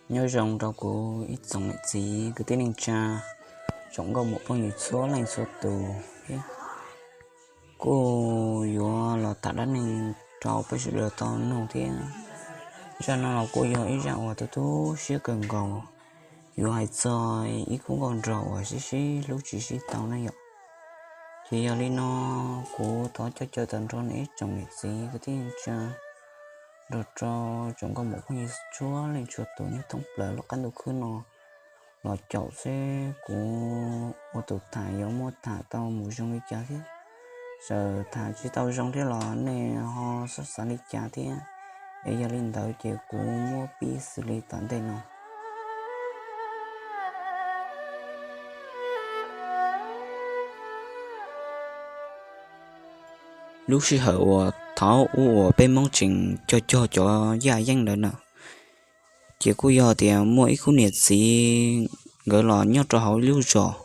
Nyob zoo rau kuv ib tsoom niam txiv kwv tij neej tsa, tsoom nkauj muam phooj ywg txhua leej txhua tus thiab. Kuj yuav los tham dab neeg rau peb sawv daws tau mloog thiab. Zaj no los kuj yog ib zaj uas tu tu siab kawg nkaus, yuav hais txog ib khub nkauj nraug uas sib sib hlub tsis sib tau ne yom. Ces yog li no, kuv thov coj caw tag nrho nej ib tsoom niam txiv kwv tij neej tsa, nrog rau tsoom nkauj muam phooj ywg txhua leej txhua tus nyob thoob plaws lub qab ntuj khwb no los caum seb kuv ua tus tham yuav muab tham tau mus zoo li cas thiab. Txawm tham tsis tau zoo thiab los nej ho xob xav li cas thiab. Es yog li ntawd ces kuv muab pib xws li tom ntej no. Lub sij hawm uas thaum ub uas peb Hmoob tseem cog cog cov yaj yeeb ntawd na, ces kuj yog tias muaj ib khub niam txiv, nkawd los nyob rau hauv ib lub zos.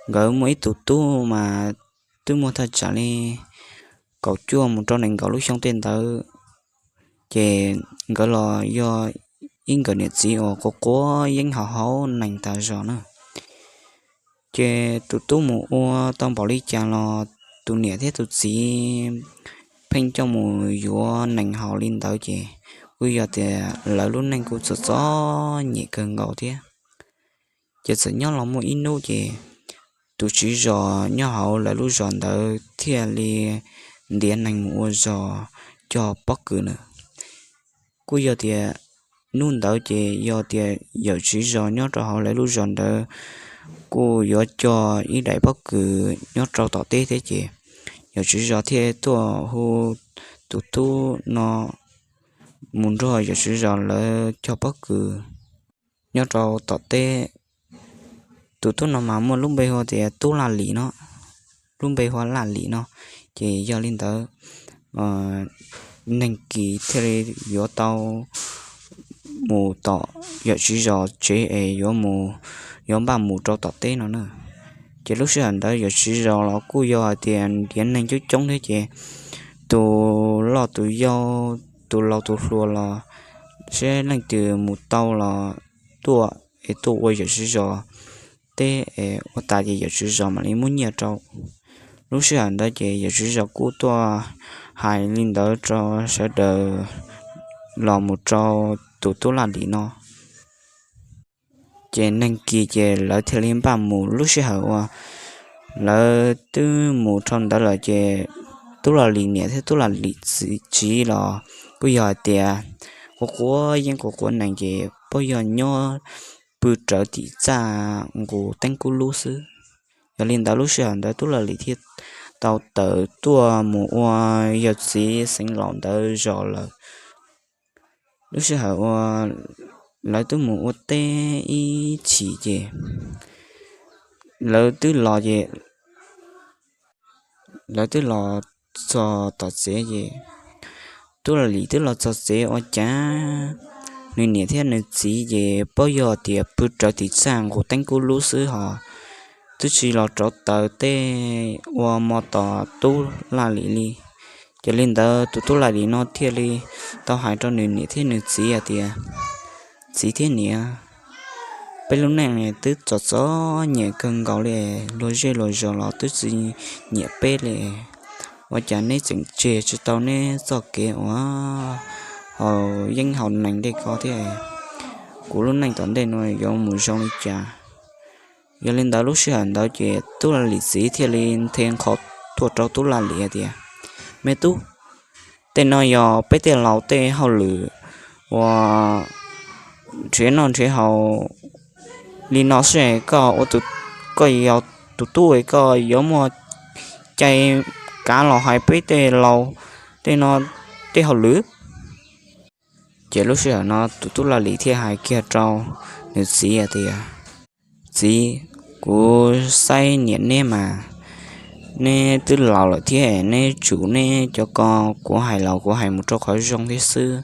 Nkawd muaj ib tug tub mas twb muaj thaj tsam li kaum cuaj mus rau nees nkaum lub xyoo tej ntawd. Ces nkawd los yog ib nkawm niam txiv uas quav quav yeeb haus haus nees tas zog na. Ces tus tub mus ua tau npaum li cas los tus niam thiab tus txiv pheej coj mus yuav nees haus li ntawd ces kuj yog tias lawv lub neej kuj txom txom nyem kawg nkaus thiab. Ces txawm nyob los muaj ib hnub ces tus tswv zos nyob hauv lawv lub zos ntawd thiaj li ntiav neeg mus ua zos cog pob kws na. Kuj yog tias hnub ntawd ces yog tias yawm tswv zos nyob rau hauv lawv lub zos ntawd kuj yuav cog ib daim pob kws nyob rau tom teb thiab ces yawm tswv zos thiaj tuaj hu tus tub no mus nrog yawm tswv zos lawv cog pob kws nyob rau tom teb. Tus tub no mas muaj lub npe hu tias Tub Laj Lis no, lub npe hu Laj Lis no. Ces yog li ntawd Neeg Kis thiaj li yuav tau mus tom yawm tswv zos tsev es yuav mus, yuav npaj mus rau tom teb no na. Ces lub sij hawm ntawd yawm tswv zos los kuj yog hais tias ntiav neeg coob coob thiab ces tus loj tus yau, tus laus tus hluas los seb leej twg mus tau los tuaj es tuaj ua yawm tswv zos teb es ua tas ces yawm tswv zos mam li muab nyiaj rau. Lub sij hawm ntawd ces yawm tswv zos kuj tuaj hais li ntawd rau sawv daws los mus rau tus Tub Laj Lis no. Ces Neeg Kis ces lawv thiaj li npaj mus. Lub sij hawm uas lawv twb mus rau ntawd lawm ces Tub Laj Lis niam thiab Tub Laj Lis txiv los kuj yog hais tias quav quav yeeb quav quav nees ces paub yog nyob pw rawv tim txaj nqus teeb kub lub xwb. Yog li ntawd lub sij hawm ntawd Tub Laj Lis thiaj tau tawm tuaj mus ua yawg txiv xeev laus ntawd zos lawm. Lub sij hawm uas lawv twb mus ua teb ib chim ces lawv twb los ces lawv twb los txog tom tsev ces Tub Laj Lis twb los txog tsev ua cas nws niam thiab nws txiv ces paub yog tias pw rawv tim txaj nqus teeb kub lub xwb hos twb tsis los rauv taws tej ua mov tos Tub Laj Lis li. Ces li ntawd tus Tub Laj Lis no thiaj li tau hais rau nws niam thiab nws txiv hais tias, Txiv thiab niam, peb lub neej twb txom txom nyem kawg nkaus li, luag zej luag zos los twb tsis nyiam peb li. Ua cas neb tseem tseg tsis tau neb txoj kev uas haus yeeb haus nees dej ko thiab? Kuv lub neej tom ntej no yuav mus zoo li cas? Yog li ntawd lub sij hawm ntawd ces Tub Laj Lis txiv thiaj li nthe nqho tuaj rau Tub Laj Lis tias, Me tub, tej no yog peb tej laus tej hauj lwm uas nrhiav noj nrhiav haus li no xwb. Koj ua, koj yog tus tub es koj yuav muaj cai kav los hais peb tej laus tej no tej hauj lwm? Ces lub sij hawm no tus Tub Laj Lis thiaj hais kiag rau nws txiv tias, Txiv, kuv saib niam neb mas neb twb laus lawm thiab neb tsum neb cov ko, kuv hais los kuv hais mus rau qhov zoo thiab xwb,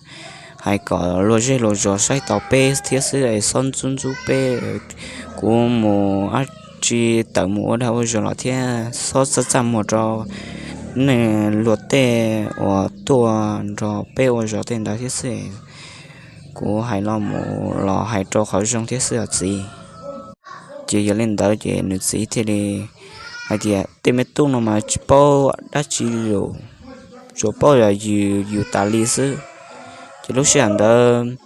hais kom luag zej luag zos saib tau peb thiab xwb es xob ntxub ntxub peb. Kuv mus dab tsi tawm mus ua dag ua zog los thiab xob txaj txaj muag rau neeg luag tej uas tuaj nrog peb ua zog tej ntawd thiab xwb. Kuv hais los mus los hais rau qhov zoo thiab xwb os txiv. Ces yog li ntawd ces nws txiv thiaj li hais tias, Tej me tub no mas tsis paub dab tsi li, tsuas paub yus yus tas li xwb. Ces lub sij hawm ntawd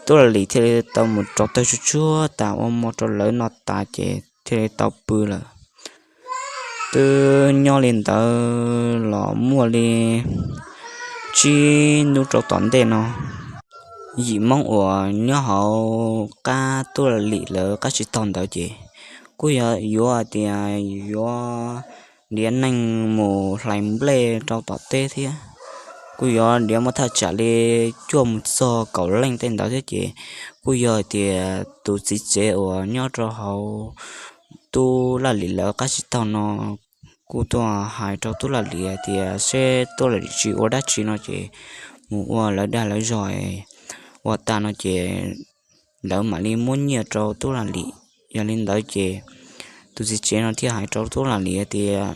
Tub Lam Lim thiaj li tau mus rauv taws tsuag tsuag tas ua mov rau lawv noj tas ces thiaj li tau pw lawm. Twb nyob li ntawd los muaj li tsib hnub rau tom ntej no, yim Hmoob uas nyob hauv qab Tub Lam Lim lawv qab tsib taug ntawd ces kuj yog yuav tias yuav ntiav neeg mus hlais nplej rau tom teb thiab. Kuj yog ntiav muaj thaj tsam li cuaj mus txog kaum leej tej ntawd thiab ces kuj yog tias tus txiv tsev uas nyob rau hauv Tub Lam Lim lawv qab tsib taug no kuj tuaj hais rau Tub Lam Lim hais tias seb Tub Lam Lim tsis ua dab tsi no ces mus ua lawv dag lawv zog ua tas no ces lawv mam li muab nyiaj rau Tub Lam Lim. Yog li ntawd ces tus txiv tsev no thiaj hais rau Tub Lam Lim tias,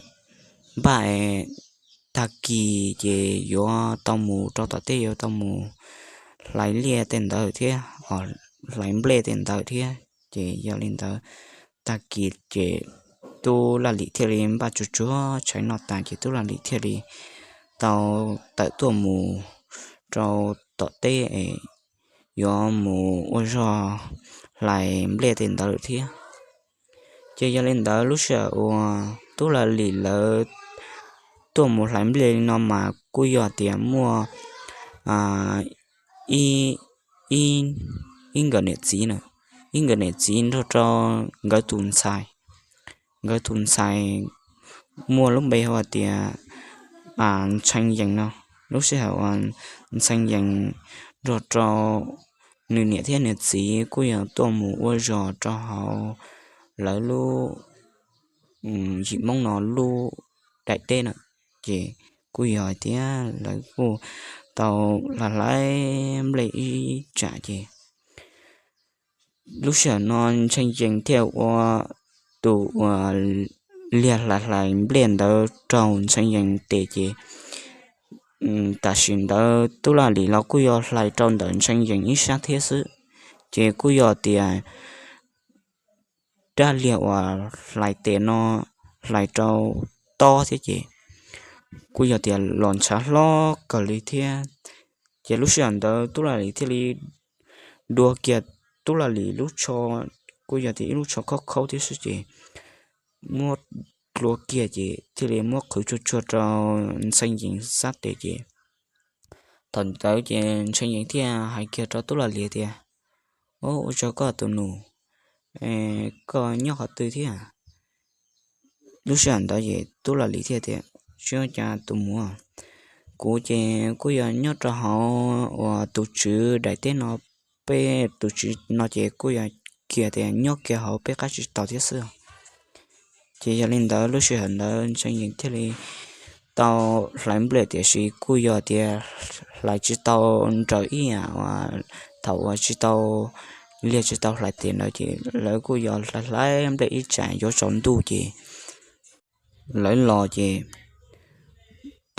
Npaj tag kis ces yuav tau mus rau tom teb, yuav tau mus hlais liaj tej ntawd thiab, hlais nplej tej ntawd thiab. Ces yog li ntawd tag kis ces Tub Lam Lim thiaj li npaj tsuag tsuag tshais noj tas ces Tub Lam Lim thiaj li tau tawm tuaj mus rau tom teb es yuav mus ua zog hlais nplej tej ntawd lawm thiab. Ces yog li ntawd lub sij hawm uas Tub Lam Lim lawv tuaj mus hlais nplej li no mas kuj yog tias muaj ib, ib nkawm niam txiv na, ib nkawm niam txiv nrog rau nkawd tus ntxhais. Nkawd tus ntxhais muaj lub npe hu tias Ntxhee Yees no. Lub sij hawm uas Ntxhee Yees nrog rau nws niam thiab nws txiv kuj yog tuaj mus ua zog rau hauv lawv lub yim Hmoob no lub daim teb na, ces kuj yog hais tias lawv kuj tau hlais nplej ib tsam ces lub sij hawm no Ntxhee Yees thiaj ua tus uas liag hlais hlais nplej ntawd raug Ntxhee Yees tes ces tam sim ntawd Tub Lam Lim los kuj yog hlais rau ntawm Ntxhee Yees ib sab thiab xwb. Ces kuj yog tias rab liag uas hlais tes no hlais rau tob thiab ces kuj yog tias los ntshav hlob kawg li thiab. Ces lub sij hawm ntawd Tub Lam Lim thiaj li dua kiag Tub Lam Lim lub tsho, kuj yog tias ib lub tsho khaub khaub thiab xwb ces muab dlua kiag ces thiaj li muab qhwv tsuag tsuag rau Ntxhee Yees sab tes ces thaum ntawd ces Ntxhee Yees thiaj hais kiag rau Tub Lam Lim tias, Ua tsaug koj tus nus, koj nyob qhov twg thiab? Lub sij hawm ntawd ces Tub Lam Lim thiaj tias, Tsis ua cas tus muam, kuv ces kuj yog nyob rau hauv uas tus tswv daim teb no, peb tus tswv no ces kuj yog kiag tias nyob kiag hauv peb qab tsib taug thiab xwb. Ces yog li ntawd lub sij hawm ntawd Ntxhee Yees thiaj li tau hlais nplej tiam sis kuj yog tias hlais tsis tau nrawm ib yam uas thaum uas tsis tau liag tsis tau hlais tes ntawd ces lawv kuj yog hlais hlais nplej ib tsam yuav tsaus ntuj ces lawv los ces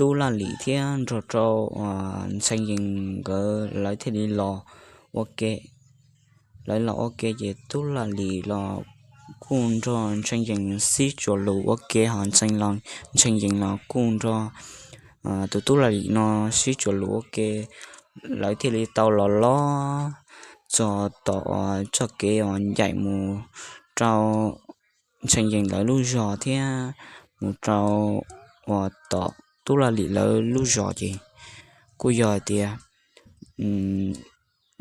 Tub Lam Lim thiab nrog rau Ntxhee Yees nkawd lawv thiaj li los ua ke. Lawv los ua ke ces Tub Lam Lim los kuj nrog Ntxhee Yees sib tsuas lus ua ke ho Ntxhee Yees los kuj nrog tus Tub Lam Lim no sib tsuas lus ua ke. Lawv thiaj li tau los los txog tom uas txoj kev uas ncaim mus rau Ntxhee Yees lawv lub zos thiab mus rau uas tom Tub Lam Lim lawv lub zos ces kuj yog hais tias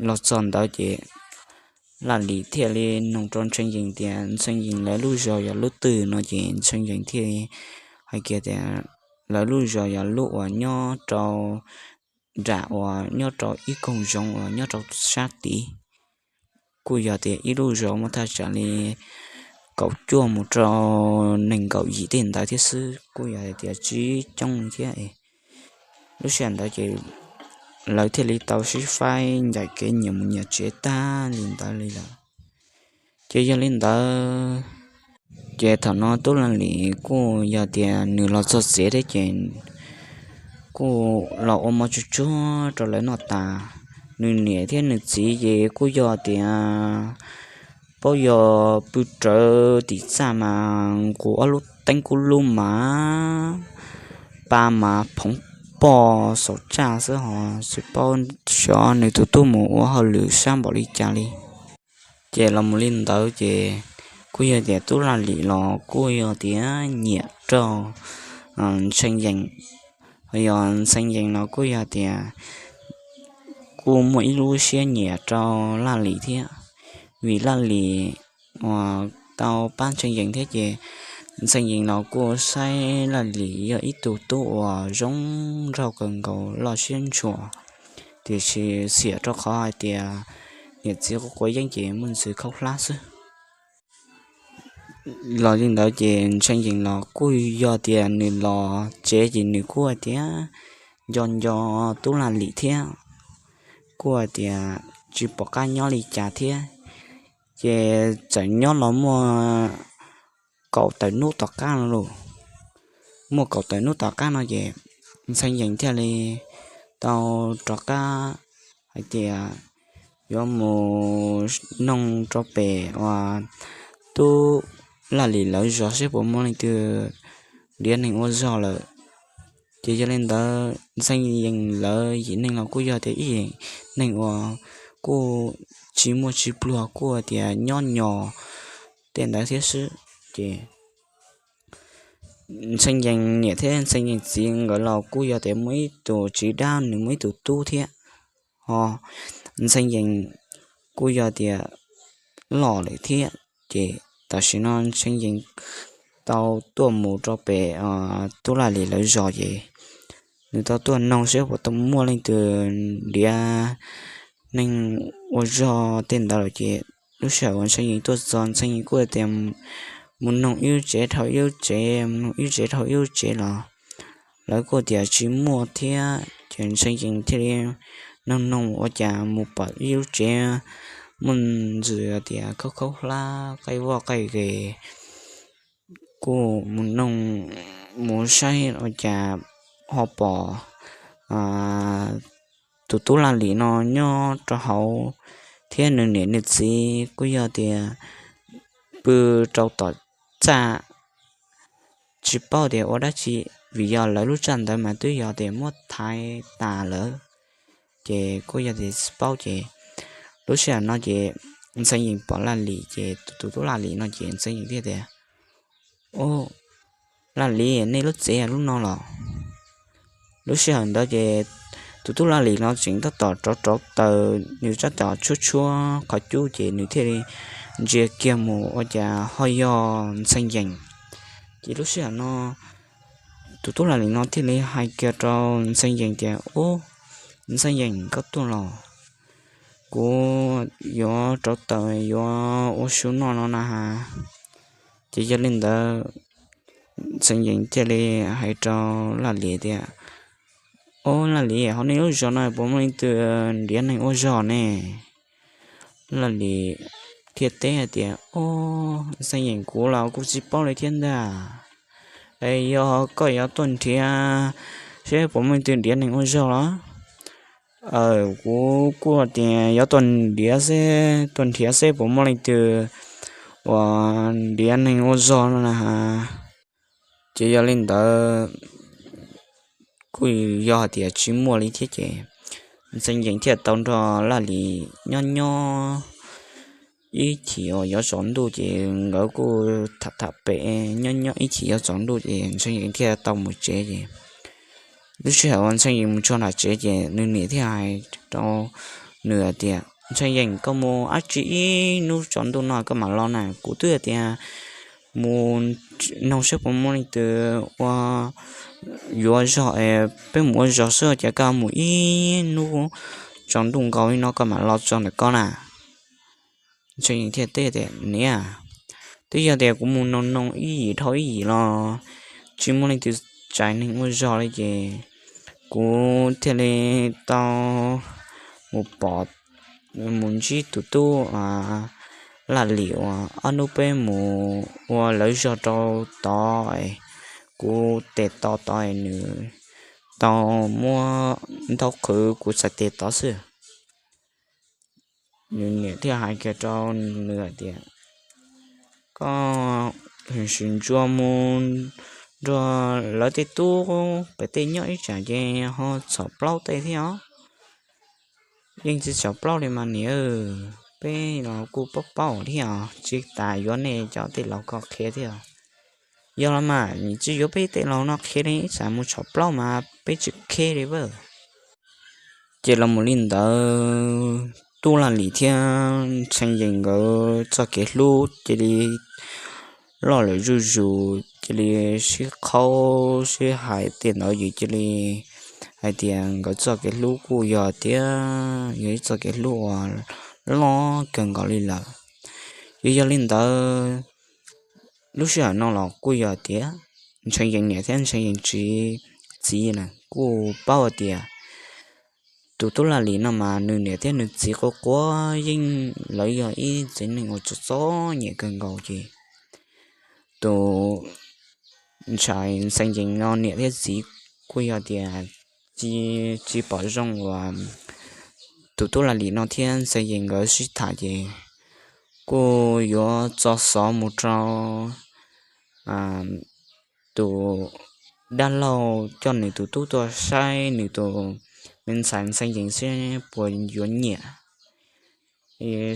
los txog ntawd ces Lam Lim thiaj li nug rau Ntxhee Yees tias Ntxhee Yees lawv lub zos yog lub twg no ces Ntxhee Yees thiaj hais kiag tias lawv lub zos yog lub uas nyob rau nram uas nyob rau ib koog zoov uas nyob rau sab tid. Kuj yog tias ib lub zos muaj thaj tsam li kaum cuaj mus rau nees nkaum yim tej ntawd thiab xwb, kuj yog hais tias tsis coob thiab. Lub sij hawm ntawd ces lawv thiaj li tau sib faib ncaim kev nyias mus nyias tsev tag li ntawd li lawm. Ces yog li ntawd ces thaum no Tub Lam Lim kuj yog tias nws los txog tsev thiab ces kuj los ua mov tsuag tsuag rau lawv noj tas. nws niam thiab nws txiv ces kuj yog tias paub yog pw rawv tim txaj mas nqus ob lub teeb kub lub mas pa mas phoov poj xaum tsaj xwb ho tsis paub xyov nws tus tub mus ua hauj lwm sab npaum li cas li. Ces los mus li ntawd ces kuj yog tias tub Laj Lim los kuj yog tias nyiam rau Ntxhee Yees, yog Ntxhee Yees los kuj yog tias kuj muaj ib lub siab nyiam rau Laj Lim thiab, vim Laj Lim uas tau pab Ntxhee Yees thiab ces Ntxhee Yees los kuj saib Laj Lim yog ib tug tub uas zoo nraug kawg nkaus loj siab ntshua, tiam sis xiam rau qhov hais tias niam txiv quav yeeb ces muaj ntxhw khaub hlab xwb. Los li ntawd ces Ntxhee Yees los kuj yog tias nws los tsev ces nws kuj hais tias nco nco tub Laj Lim thiab, kuj hais tias tsis pom qab nyob li cas thiab. Ces txawm nyob los muaj kaum tawm hnub tom qab no los, muaj kaum tawm hnub tom qab no ces Ntxhee Yees thiaj li tau rov qab hais tias yuav mus noog rau pem uas tub Laj Lim lawv zos saib puas muaj leej twg ntiav neeg ua zog lawm. Ces yog li ntawd Ntxhee Yees lawv yim neeg los kuj yog tias ib yim neeg uas kuj tsis muaj tsis pluag kuj tias nyob nyo tej ntawd thiab xwb. Ces Ntxhee Yees niam thiab Ntxhee Yees txiv nkawd los kuj yog tias muaj ib tug txiv dab nws muaj ib tug tub thiab ho Ntxhee Yees kuj yog tias loj lawm thiab. Ces tam sim no Ntxhee Yees tau tuaj mus rau pem tub Laj Lim lawv zos ces nws tau tuaj noog saib puas tau muaj leej twg ntiav neeg ua zog tej ntawd lawm ces lub sij hawm uas Ntxhee Yees tuaj txog Ntxhee Yees kuj tias mus noog ib lub tsev dhau ib lub tsev, mus noog ib lub tsev dhau ib lub tsev los lawv kuj tias tsis muaj thiab ces Ntxhee Yees thiaj li noog noog ua cas mus pom ib lub tsev muaj ntxwv tias khaub khaub hlab qaij voj qaij ghes. Kuj mus noog mus saib ua cas ho pom tus tub Laj Lim no nyob rau hauv thiab nws niam nws txiv kuj yog tias pw rau tom txaj tsis paub tias ua dab tsi, vim yog lawv lub txaj ntawd mas twb yog tias muab thaiv tas lawm. Ces kuj yog tias tsis paub ces lub sij hawm no ces Ntxhee Yees pom Laj Lim ces tus tub Laj Lim no ces Ntxhee Yees thiaj tias, Ub, Laj Lim, nej lub tsev lub no los? Lub sij hawm ntawd ces tus tub Laj Lim no tseem tab tom rauv rauv taws, nws tab tom tshuab tshuab qhov cub ces nws thiaj li ntsia kiag mus ua cas ho yog Ntxhee Yees. Ces lub sij hawm no tus tub Laj Lim no thiaj li hais kiag rau Ntxhee Yees tias, Ub, Ntxhee Yees, koj tuaj los? Kuv yuav rauv taws yuav ua su noj no na ha. Ces yog li ntawd Ntxhee Yees thiaj li hais rau Laj Lim tias, Ob, Laj Lim, hauv nej lub zos no puas muaj leej twg ntiav neeg ua zog ne? Laj Lim thiaj teb hais tias, Ob, Ntxhee Yees, kuv los kuv tsis paub li thiab ntag. Es yog koj yuav tuaj nrhiav seb puas muaj leej twg ntiav neeg ua zog los? Aw, kuv kuj tias yuav tuaj nrhiav seb, tuaj nrhiav seb puas muaj leej twg uas ntiav neeg ua zog no na ha. Ces yog li ntawd kuj yog hais tias tsis muaj li thiab ces Ntxhee Yees thiaj tau nrog Laj Lim nyob nyob ib chim uas yuav tsaus ntuj ces nkawd kuj tham tham pem nyob nyob ib chim yuav tsaus ntuj ces Ntxhee Yees thiaj tau mus tsev ces lub sij hawm uas Ntxhee Yees mus txog nram tsev ces nws niam thiaj hais rau nws hais tias, Ntxhee Yees, koj mus dab tsi ib hnub tsaus ntuj no koj mam los na? Kuv twb hais tias mus noog seb puas muaj leej twg ua, yuav zog es peb mus ua zog xwb, cas koj mus ib hnub tsaus ntuj nkaus li no koj mam los txog ntawm ko na? Ntxhee Yees thiaj teb tias, Niam, twb yog tias kuv mus noog noog ib yim dhau ib yim los tsis muaj leej twg txais neeg ua zog li ces kuv thiaj li tau mus pom, mus ntsib tus tub Laj Lim uas ob hnub peb mus ua lawv zog rau tod, kuv tes to tod, nws tau muab ntaub qhwv kuv txhais tes tod xwb. Nws niam thiaj hais kiag rau nws hais tias, koj sim ntsuas mus nrog lawv tej tub pem tej nyob ib tsam ces ho txhom plaub tej thiab os. Yeej tsis txhom plaub li mas niam, peb los kuj paub paub thiab os, tsis tas yuav nej cov tej laus ko qhia thiab. Yog los mas tsis yuav peb tej laus no qhia li, ib tsam mus txhom plaub mas peb tsis kheb li a. Ces los mus li ntawd Tub Laj Lim thiab Ntxhee Yees nkawd txoj kev hlub cia li loj lawm zuj zus, cia li sib qhaub sib hais tej ntawd ces cia li hais tias nkawd txoj kev hlub kuj yog tias yog ib txoj kev hlub uas loj kawg nkaus li lawm. Yog yog li ntawd, lub sij hawm no los kuj yog tias Ntxhee Yees niam thiab Ntxhee Yees txiv, txiv na kuj paub tias tus Tub Laj Lim no mas nws niam thiab nws txiv quav quav yeej lawv yog ib tsev neeg uas txom txom nyem kawg nkaus ces tus ntxhais Ntxhee Yees no niam thiab txiv kuj yog tias tsis pom zoo uas tus Tub Laj Lim no thiab Ntxhee Yees nkawd sib tham ces kuj yuav tso xov mus rau tus dab laug coj nws tus tub tuaj saib nws tus me ntxhais Ntxhee Yees seb puas yuav nyiam,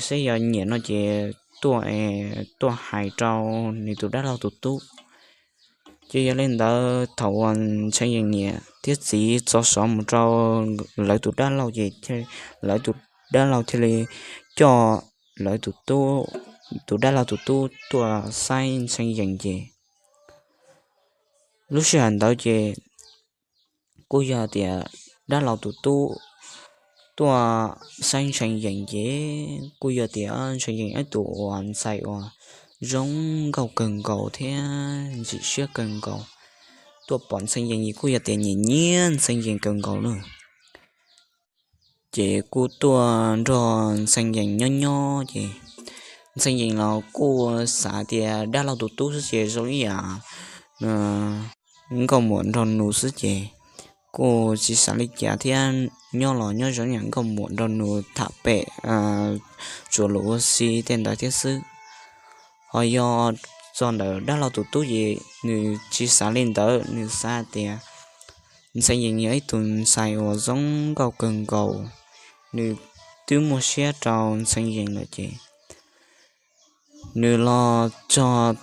seb yog nyiam no ces tuaj, tuaj hais rau nws tus dab laug tus tub. Ces yog li ntawd thaum uas Ntxhee Yees niam thiab txiv tso xov mus rau lawv tus dab laug ces lawv tus dab laug thiaj li coj lawv tus tub, tus dab laug tus tub tuaj saib Ntxhee Yees ces lub sij hawm ntawd ces kuj yog tias dab laug tus tub tuaj saib Ntxhee Yees ces kuj yog tias Ntxhee Yees ib tug uas ntxhais uas zoo nkauj kawg nkaus thiab ntxim siab kawg nkaus. Tuaj pom Ntxhee Yees kuj yog tias nyiam nyiam Ntxhee Yees kawg nkaus lawm. Ces kuj tuaj nrog Ntxhee Yees nyob nyob ces Ntxhee Yees los kuj xav tias dab laug tus tub xwb ces zoo ib yam nkauj muam nraug nus xwb ces kuj tsis xav li cas thiab, nyob los nyob zoo ib yam nkauj muam nraug nus tham pem tsuas lus ua si tej ntawd thiab xwb. Ho yog txog ntawm dab laug tus tub ces nws tsis xav li ntawd, nws xav tias Ntxhee Yees yog ib tug ntxhais uas zoo nkauj kawg nkaus, nws twb muaj siab rau Ntxhee Yees lawm ces nws los txog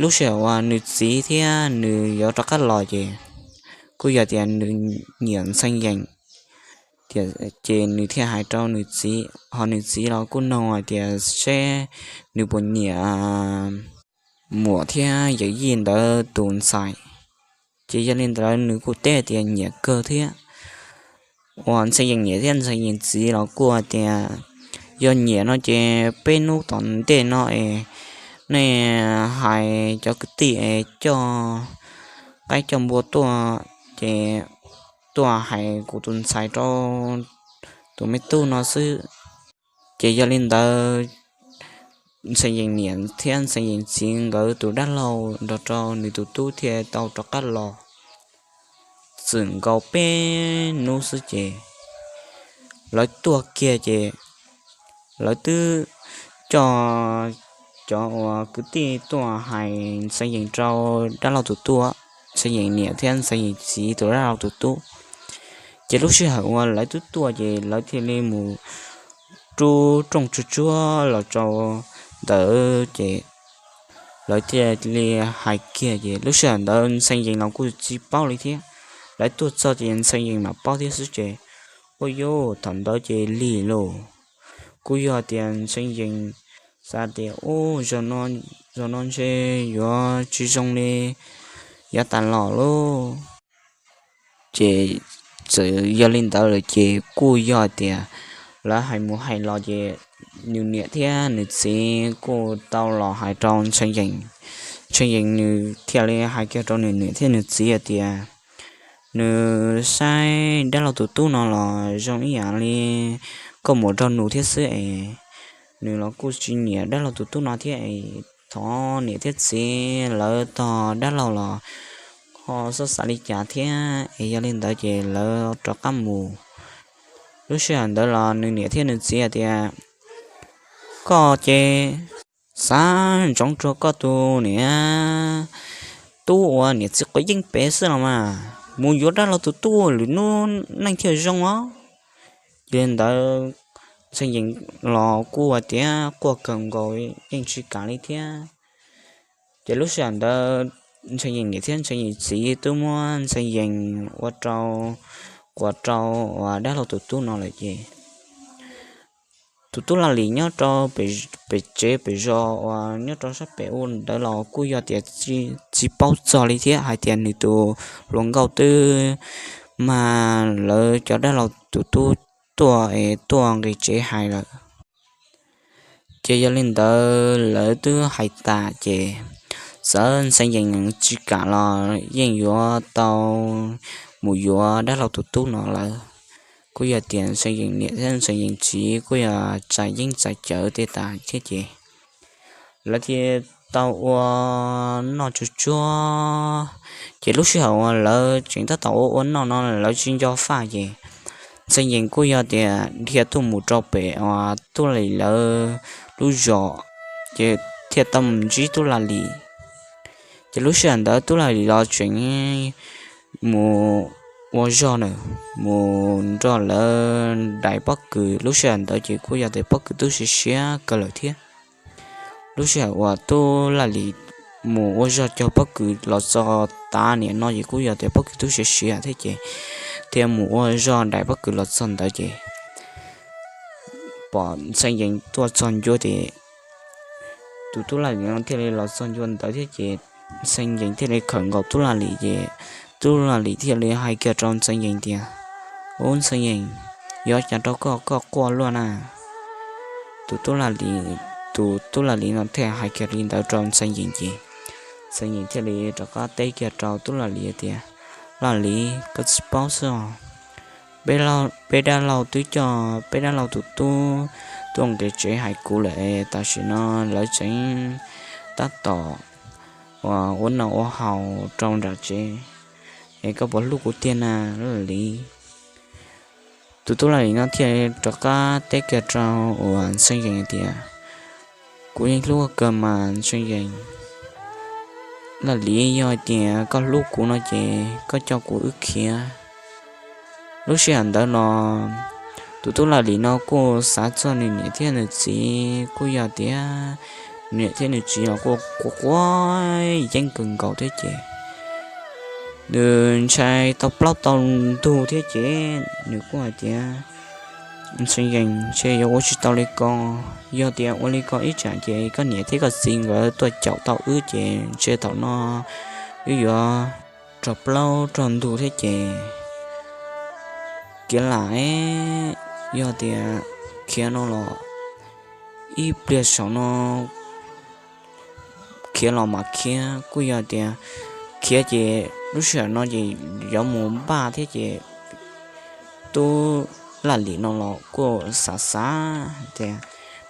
lub sij hawm uas nws txiv thiab nws yuav rov qab los ces kuj yog tias nws nyiam Ntxhee Yees, ces nws thiaj hais rau nws txiv, ho nws txiv los kuj nug hais tias seb nws puas nyiam muam thiab yawm yij ntawd tus ntxhais. Ces yog li ntawd nws kuj teb tias nyiam kawg thiab. Uas Ntxhee Yees niam thiab Ntxhee Yees txiv los kuj hais tias yog nyiam no ces peb hnub tom ntej no es nej hais cov kwv tij es coj qaib coj npua tuaj ces tuaj hais kuv tus ntxhais rau tus me tub no xwb. Ces yog li ntawd Ntxhee Yees niam thiab Ntxhee Yees txiv nkawd tus dab laug nrog rau nws tus tub thiaj tau rov qab los txwm nkaus peb hnub xwb ces lawv tuaj kiag ces lawv twb coj cov uas kwv tij tuaj hais Ntxhee Yees rau dab laug tus tub, Ntxhee Yees niam thiab Ntxhee Yees txiv tus dab laug tus tub. Ces lub sij hawm uas lawv twb tuaj ces lawv thiaj li mus rub rooj tsuag tsuag los rau ntawd ces lawv thiaj li hais kiag ces lub sij hawm ntawd Ntxhee Yees los kuj tsis paub li thiab. Lawv tuaj txog ces Ntxhee Yees mam paub thiab xwb ces, ua yuj, thaum ntawd ces lig lauj. Kuj yog tias Ntxhee Yees xav tias, ub, zaum no ntshe yuav tsis zoo li yav tas los lauj. Ces txawm yog li ntawd lawm ces kuj yog tias lawv hais mus hais los ces nws niam thiab nws txiv kuj tau los hais rau Ntxhee Yees. Ntxhee Yees nws thiaj li hais kiag rau nws niam thiab nws txiv hais tias nws saib dab laug tus tub no los zoo ib yam li nkauj muam nraug nus thiab xwb es, nws los kuj tsis nyiam dab laug tus tub no thiab es, thov niam thiab txiv lawv tog dab laug los ho xob xav li cas thiab es, yog li ntawd ces lawv rov qab mus. Lub sij hawm ntawd los nws niam thiab nws txiv hais tias koj ces xav ntsoov rau koj tus niam tub uas niam txiv quav yeeb pem xwb los mas mus yuav dab laug tus tub lwm hnub neej thiaj zoo os. Yog li ntawd Ntxhee Yees los kuj hais tias quaj kawg nkaus yeej tsis kam li thiab. Ces lub sij hawm ntawd Ntxhee Yees niam thiab Ntxhee Yees txiv twb muab Ntxhee Yees ua rau, quas rau uas dab laug tus tub no lawm ces tus tub Laj Lis nyob rau pem tsev pem zos uas nyob rau sab pem ub ntawd los kuj yog tias tsis paub txog li thiab hais tias nws tus hluas nkauj twb mag lawv cov dab laug tus tub tuaj es tuaj nqis tsev hais lawm. Ces yog li ntawd lawv twb hais tas ces txawm Ntxhee Yees tsis kam los yeej yuav tau mus yuav dab laug tus tub no lawm. Kuj yog tias Ntxhee Yees niam thiab Ntxhee Yees txiv kuj yog txais yeeb txais cawv tej tas thiab ces lawv thiaj tau ua noj tsuag tsuag. Ces lub sij hawm uas lawv tseem tab tom ua ua noj no lawv tsis nco faj ces Ntxhee Yees kuj yog tias dhia tuaj mus rau pem uas tub Laj Lis lawv lub zos, ces thiaj tau mus ntsib tub Laj Lis. Ces lub sij hawm ntawd tub Laj Lis los tseem mus ua zog na, mus nrog lawv dais pob kws. Lub sij hawm ntawd ces kuj yog tias pob kws twb siav siav kawg lawm thiab. Lub sij hawm uas tub Laj Lis mus ua zog cog pob kws los txog tav niam no ces kuj yog tias pob kws twb siav siav thiab ces thiaj mus ua zog dais pob kws los txog ntawd ces pom Ntxhee Yees tuaj txog ncua ces tus tub Laj Lis no thiaj li los txog ncua ntawd thiab ces Ntxhee Yees thiaj li khawm nkaus tub Laj Lis ces tub Laj Lis thiaj li hais kiag rau Ntxhee Yees tias, Ub Ntxhee Yees, yuav cas rau koj, koj quaj luaj na? Tus tub Laj Lis, tus tub Laj Lis no thiaj hais kiag li ntawd rau Ntxhee Yees ces Ntxhee Yees thiaj li rov qab teb kiag rau tub Laj Lis tias, Laj Lis, koj tsis paub xwb os. Peb dab laug twb coj peb dab laug tus tub tuaj nqis tsev hais kuv lawm es tam sim no lawv tseem tab tom ua noj ua haus rau nram tsev, es koj puas hlub kuv tiag na Laj Lis? Tus tub Laj Lis no thiaj rov qab teb kiag rau uas Ntxhee Yees tias, Kuv yeej hlub kawg mas Ntxhee Yees. Laj Lis, yog hais tias koj hlub kuv no ces koj coj kuv wb khiav. Lub sij hawm ntawd no tus tub Laj Lis no kuj xav txog nws niam thiab nws txiv, kuj yog tias nws niam thiab nws txiv los kuj quav quav yeeb kawg nkaus thiab ces nws ntshai tau plaub tau ntug thiab ces nws kuj hais tias, Ntxhee Yees, ntshe yuav ua tsis tau li ko. Yog tias ua li ko ib tsam ces koj niam thiab koj txiv nkawd tuaj caum tau wb ces ntshe thaum no wb yuav raug plaub raug ntug thiab ces khiav lam, yog tias khiav no los ib pliag saum no khiav los mas khiav, kuj yog tias khiav ces lub sij hawm no ces yuav mus npaj thiab ces tub Laj Lis no los kuj xav xav tias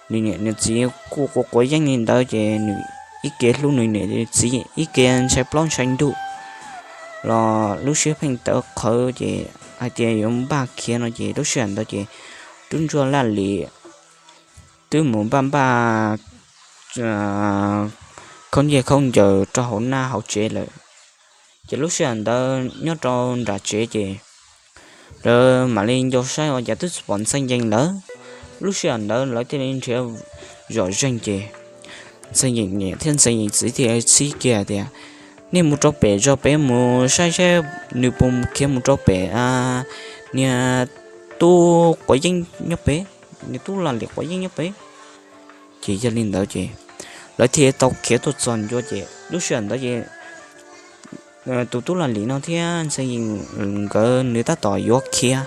nws niam nws txiv kuj quav quav yeeb li ntawd ces nws ib ke hlub nws niam nws txiv ib ke ntshai plaub ntshai ntug los lub siab pheej tawv qhawv ces hais tias yuav npaj khiav no ces lub sij hawm ntawd ces tub ntsuag Laj Lis twb mus npaj npaj khaub ncaws khaub ncaws rau hauv nab hauv tsev lawm. Ces lub sij hawm ntawd nyob rau nram tsev ces lawv mam li nco saib ua cas twb tsis pom Ntxhee Yees lawm. Lub sij hawm ntawd lawv thiaj li nrhiav zom zeeg ces Ntxhee Yees niam thiab Ntxhee Yees txiv thiaj txib kiag tias, Nej mus rau pem zos pem mus saib saib nws puas khiav mus rau pem niag tub quav yeeb nyob pem, niag tub Laj Lis quav yeeb nyob pem. Ces yog li ntawd ces lawv thiaj tau khiav tuaj txog ncua ces lub sij hawm ntawd ces tus tub Laj Lis no thiab Ntxhee Yees nkawd nws tab tom yuav khiav,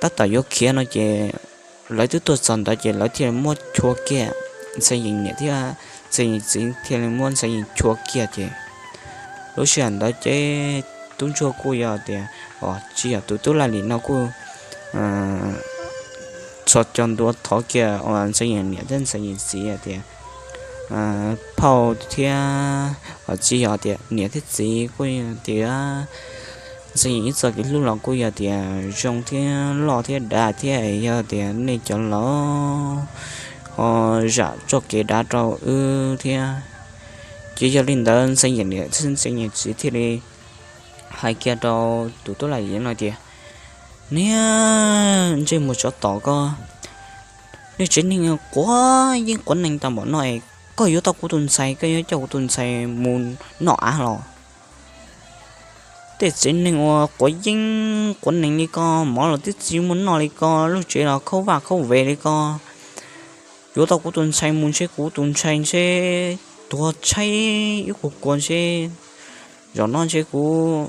tab tom yuav khiav no ces lawv twb tuaj txog ntawd ces lawv thiaj muab chua kiag, Ntxhee Yees niam thiab Ntxhee Yees txiv thiaj li muab Ntxhee Yees chua kiag ces lub sij hawm ntawd ces tub ntsuag kuj yog tias, tsis yog, tus tub Laj Lis no kuj txhos caug ntua thov kiag uas Ntxhee Yees niam thiab Ntxhee Yees txiv tias, Phauj thiab, tsis yog tias niam thiab txiv, kuj yog tias Ntxhee Yees ib txoj kev hlub los kuj yog tias zoo thiab loj thiab dav thiab, yog tias nej cov laus ho zam txoj kev dav rau wb thiab. Ces yog li ntawd Ntxhee Yeem niam thiab Ntxhee Yeem txiv thiaj li hais kiag rau tus tub Laj Lis no tias, Niag ntsej muag tsov tom koj, nej tsev neeg quav yeeb quav nees tau npaum no es koj yuav tau kuv tus ntxhais, koj yuav coj kuv tus ntxhais mus noj av los? Tej tsev neeg uas quav yeeb quav nees li ko, mov los twb tsis muaj noj li ko, lub tsev los khaub vaj khaub vev li ko, yuav tau kuv tus ntxhais mus ntshe kuv tus ntxhais ntshe tuag tshaib ib kuag kua ntshe, zaum no ntshe kuv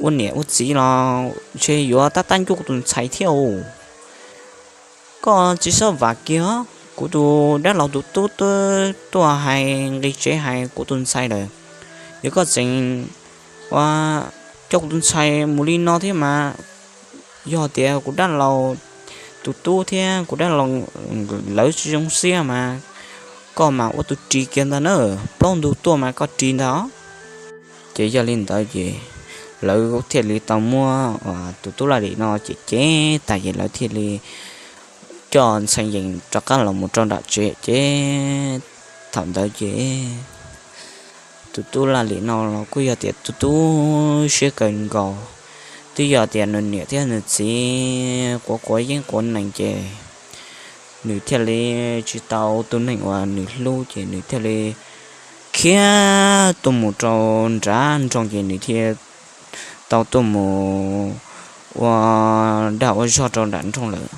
ua niam ua txiv los ntshe yuav tab tab ncuj kuv tus ntxhais thiab os. Koj tsis txhob vam kiag, kuv tus dab laug tus tub twb tuaj hais nqi tsev hais kuv tus ntxhais lawm. Yog koj tseem ua coj kuv tus ntxhais mus li no thiab mas, yog tias kuv dab laug tus tub thiab kuv dab laug lawv tsis zoo siab mas, koj mas ua tus ris kiag ntag na, plaub ntug tuaj mas koj ris ntag. Ces yog li ntawd ces lawv thiaj li tau muab tus tub Laj Lis no ces cem tas ces lawv thiaj li coj Ntxhee Yees rov qab los mus rau nram tsev ces thaum ntawd ces tus tub Laj Lis no los kuj yog tias tus tub siab kawg nkaus, twb yog tias nws niam thiab nws txiv quav quav yeeb quav nees ces nws thiaj li tsis tau tus neeg uas nws hlub ces nws thiaj li khiav tuaj mus rau nram nroog ces nws thiaj tau tuaj mus ua dag ua zog rau nram nroog lawm.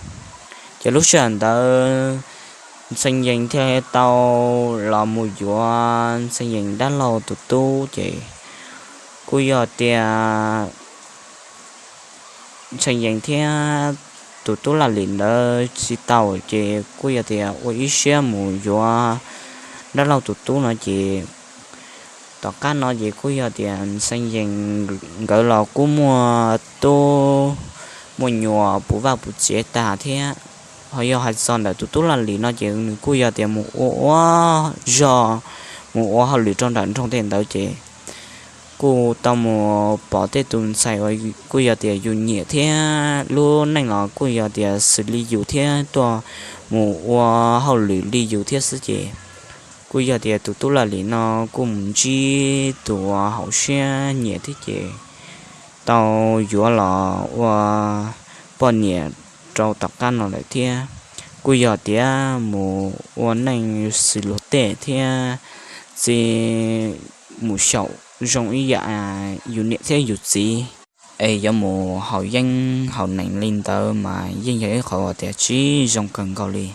Ces lub sij hawm ntawd Ntxhee Yees thiaj tau los mus yuav Ntxhee Yees dab laug tus tub ces kuj yog tias Ntxhee Yees thiab tus tub Laj Lis ntawd tsis tau ces kuj yog tias ua ib siab mus yuav dab laug tus tub no ces tom qab no ces kuj yog tias Ntxhee Yees nkawd los kuj muaj tub muaj nyuam puv vaj puv tsev tag thiab. Ho yog hais txog ntawm tus tub Laj Lis no ces nws kuj yog tias mus ua ua zog, mus ua hauj lwm rau nram nroog tej ntawd ces kuj tau mus pom tej tus ntxhais uas kuj yog tias yus nyiam thiab lub neej los kuj yog tias xws li yus thiab tuaj mus ua hauj lwm li yus thiab xwb ces kuj yog tias tus tub Laj Lis no kuj mus ntsib tus uas haum siab nyiam thiab ces tau yuav los ua poj niam rau tom qab no lawm thiab. Kuj yog tias mus ua neej xws luag tej thiab txi mus xyaum zoo ib yam yus niam thiab yus txiv, es yuav mus haus yeeb haus nees li ntawd mas yeej yog ib qhov uas tias tsis zoo kawg nkaus li.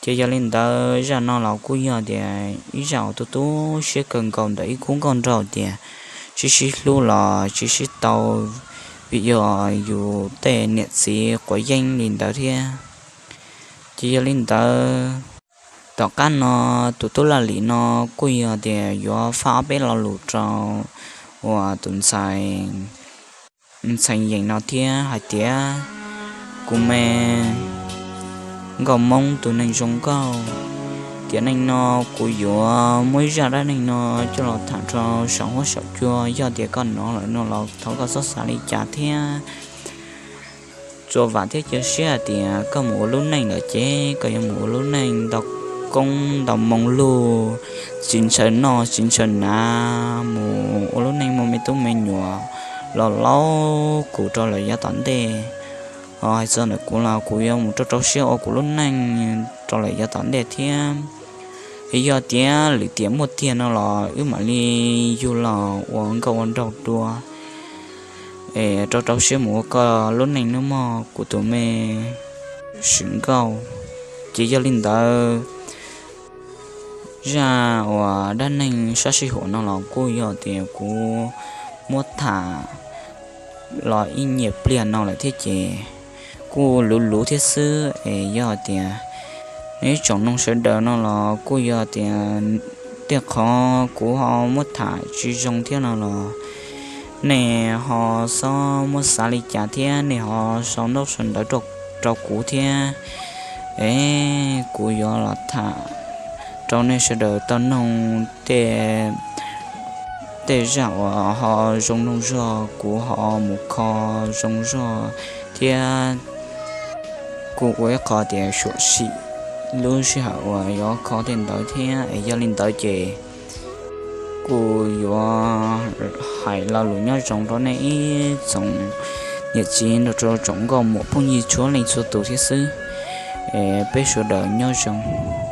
Ces yog li ntawd zaj no los kuj yog tias ib zaj uas tu tu siab kawg nkaus ntawm ib khub nkauj nraug tias tsis sib hlub los tsis sib tau vim yog yus tej niam txiv quav yeeb li ntawd thiab. Ces yog li ntawd, tom qab no tus tub Laj Lis no kuj yog tias yuav faj ob peb lo lus rau uas tus ntxhais Ntxhee Yees no thiab hais tias, kuv me nkauj Hmoob tus neeg zoo nkauj, tiam neej no kuv yuav muab ib zaj dab neeg no coj los tham rau saum huab saum cua, yog tias koj hnov lawm no los thov koj txhob xav li cas thiab. Tsuas vam thiab cia siab hais tias koj mus ua lub neej lawm ces koj yuav mus ua lub neej ntau koob ntau moo lug, tsis ntshaw noj tsis ntshaw hnav, mus ua lub neej muaj me tub me nyuam los laub kuv rau lawm yav tom ntej. Ho hais txog ntawm kuv los kuv yuav mus rau rau siab ua kuv lub neej rau lawm yav tom ntej thiab. Yog tias lwm tiam muaj tiag no los wb mam li yug los ua nkauj ua nraug dua, es rau rau siab mus ua koj lub neej nawb mog kuv tus me swm nkauj. Ces yog li ntawd, zaj uas dab neeg sab sij huam no los kuj yog tias kuv muab tham los ib nyiam pliag no lawm thiab ces kuj luv luv thiab xwb es yog tias nej ib tsoom mloog sawv daws no los kuj yog tias tej qhov kuv ho muab tham tsis zoo thiab no los nej ho txhob muab xav li cas thiab nej ho sau ntaub sau ntawv rau kuv thiab. Es kuv yuav los tham rau nej sawv daws tau noog tej, tej zaj uas ho zoo noog zog kuv ho mus kho zoo zog thiab kuj ua ib qho tias suam sim lub sij hawm uas yuav kho tej ntawd thiab. Es yog li ntawd ces kuv yuav hais lo lus nyob zoo rau nej ib tsoom niam txiv nrog rau tsoom nkauj muam phooj ywg txhua leej txhua tus thiab xwb. Es peb sawv daws nyob zoo.